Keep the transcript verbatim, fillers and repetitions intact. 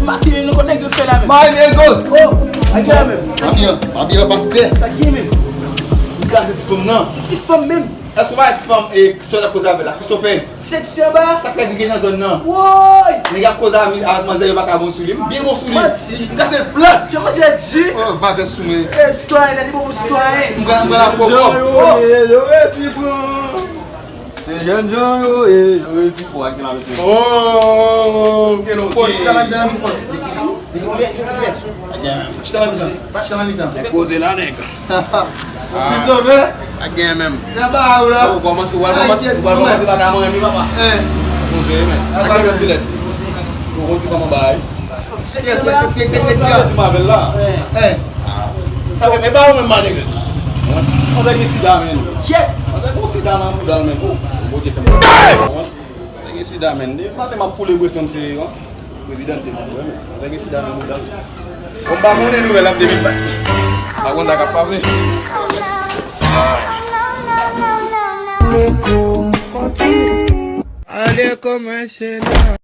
Pa kenbe nou kot nèg yo fè la menm. My niggas! Oh, a gen la menm. Pa byen, pa byen, pastè. Sa ki menm? M kraze ti fanm nan. Ti fanm menm. Èske w pa ti fanm e sè w t ap koze avè l la? Kisa w fè? Seksi anba? Sa k fè gri nan zòn nan? Woy! Nèg ap koze a mi-, ak manzè yo pa ka bon sou li. M byen bon sou li. Manti. M kase l plat. Jan manzè di. Oh, ba vès sou mwen. E, sitwayen, li bon pou sitwayen. M pral, m pral ap fò kòb. Yo, yo, yo resi pran. Se jèn jan yo ye, yo resi pran ak la mesye. Oh! Bon, chita ladan, chita ladan, chita ladan. Nèg poze la, nèg. Ou sove? Pa gen menm. Nan ba ou la. Ou kòmanse, ou pral kòmanse, ou pral kòmanse pa ka manyen mi papa. Ou sove, men. Ak yon ti lèt. Ou konn ti kòman bagay. Seksi, seksi, seksi, seksi. Sa di m avè l la. Sa e pa ou menm, manigris. Manzè gen sida, men. Manzè gen sida nan bouda l, men. Ou, ou Bondye fè m. Manzè gen sida, men. Depi maten m ap koule bwè san m se, an. Prezidan te mande, wi, men. Manzè gen sida nan bouda l. Bon, m pa konnen nouvèl ap depi. Pa konn sa k ap pase. Ale kòmanse la.